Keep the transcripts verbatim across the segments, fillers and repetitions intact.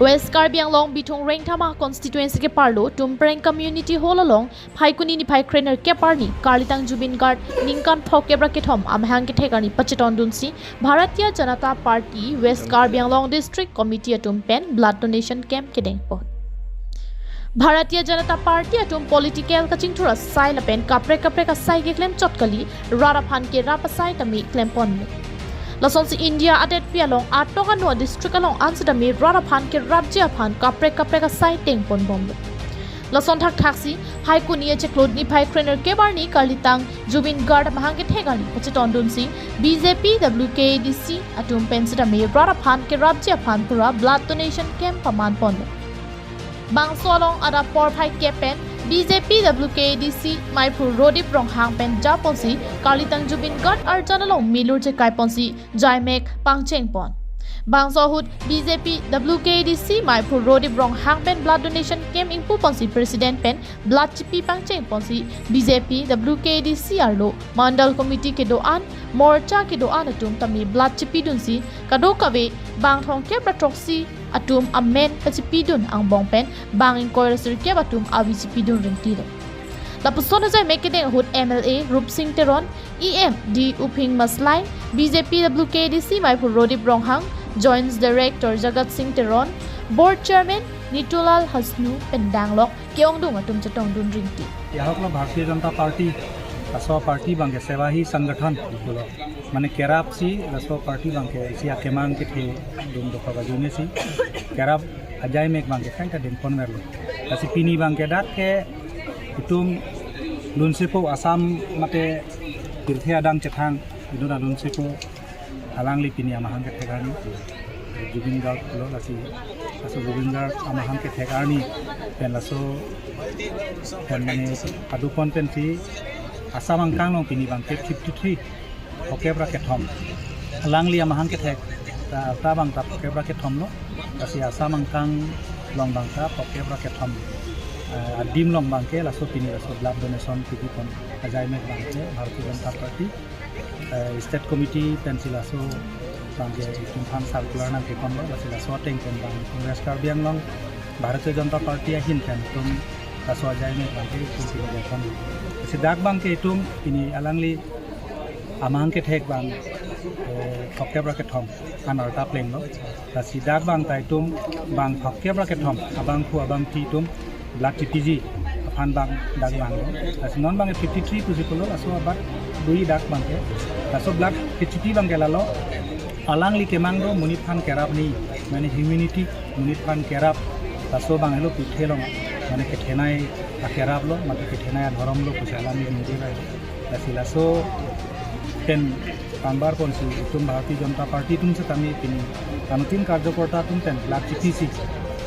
West Karbi Anglong Bithung Rengthama constituency keparlo Tumpreng Community Hall along Phaikuni niphai krenerkep arni Karlitang Zubeen Garg ningkan phokep ra kethom amahang kethek arni pachetongdunsi Bharatiya Janata Party West Karbi Anglong District Committee atum pen blood donation camp kedengpon. Bharatiya Janata Party atum political kachingthur asai lapen kaprek kaprek asai keklem chot kali, rat aphan kerap asai tame klemponlo. Lasonsi India adetpi along atong anu a-district along ansi tame rat aphan kerapji aphan kaprek kaprek asai tengponbomlo. Lason thakthaksi Phaikuni achiklo niphai krenerkep arni Karlitang Zubeen Garg amahang kethek arni pachetongdunsi B J P W K A D C atum pen sitame rat aphan kerapji aphan pura blood donation camp pamanponlo. Bangso along adap porphai kep pen B J P W K A D C maiphu Rodip Ronghang pen japonsi Karlitang Zubeen Garg arjan along milur chekaiponsi jaimek pangchengpon. Bangso ahut B J P W K A D C maiphu Rodip Ronghang pen blood donation camp ingpuponsi president pen blood chipi pangchengponsi B J P W K A D C arlo mandal committee kedo-an, morcha kedo-an atum tame blood chipidunsi kadokave bang thomkep ra throksi atum amen kachipidun angbong pen bang ingkoi ra sirkep atum avi chipidun ringtilo. Lapuson ajaimek kedeng ahut M L A Rupsing Teron, E M D Uphing Maslai, B J P W K A D C maiphu Rodip Ronghang, Joint Director Jagat Singh Teron, Board Chairman Nitulal Hasnu pen danglok ke-ongdung atum chetongdun ringti. Yahok lo Bharatiya Janata Party, laso party abangke seva hi sangathan pulo. Mane kerapsi laso party abangke isi akemang kethedun dokok ajoinesi kerap ajaimek abangke kaita dengponverlo. Lasi pini abangke dak ke itum dunsepo Assam mate pirthe adang chethang idun adunsepo alangli pini amahang kethek arni Zubeen Garg lo, lasi laso Zubeen Garg amahang kethek arni pen laso pen mane padopon pensi Assam angkang along pini abangke fifty three phokep ra kethom. Alangli amahang kethek ta, ta abang ta phokep ra kethom lo. Lasi Assam angkang along abang ta phokep ra kethom. Eh, adim along abangke laso pini laso blood donation pidipon ajaimek abangke Bharatiya Janata Party, eh, State Committee pensi laso abangke itum aphan circular nangkeponlo, lasi laso ateng pen abang Congress Karbi Anglong Bharatiya Janata Party ahin pen itum laso ajaimek abangke itum pini deponlo. Lasi dak abangke itum pini alangli amahang kethek abang, eh, phokep ra kethom an arta plenglo. Lasi dak abang ta itum bang phokep ra kethom abangphu abangphi itum blood chipiji aphan abang dak abanglo. Lasi non abangke fifty three pusi pulo, laso abat dui dak abangke. Laso blood kechipi abangke lalo. Alangli kemang do monit aphan kerap ni, mane humanity, monit aphan kerap. Laso abang helo pirthe along mane kethenei akerap lo, mane kethenei adhorom lo pusi alangli ningje bai. Lasi laso pen pangbarponsi itum Bharatiya Janata Party atum setame pini anuttin karjokorta atum pen blood chipisi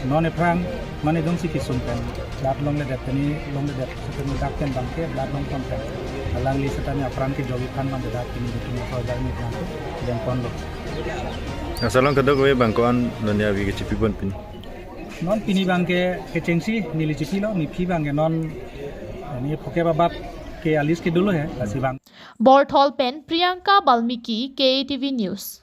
non ephrang mane jongsi kesung pen blood longledet tani longledet setame dak pen abangke blood longpon pen alangli setame apran kejokji aphan abangke dak pini itum laso ajaimek abangke dengponlo. Laso along kadokave abang ko-an non ya avi kechipipon pini? Non pini abangke kechengsi neli chipilo, nephi abangke non, eh, ne phokep abat ke a-list ke dolo he, lasi abang. Borthol pen Priyanka Balmiki, K A T V News.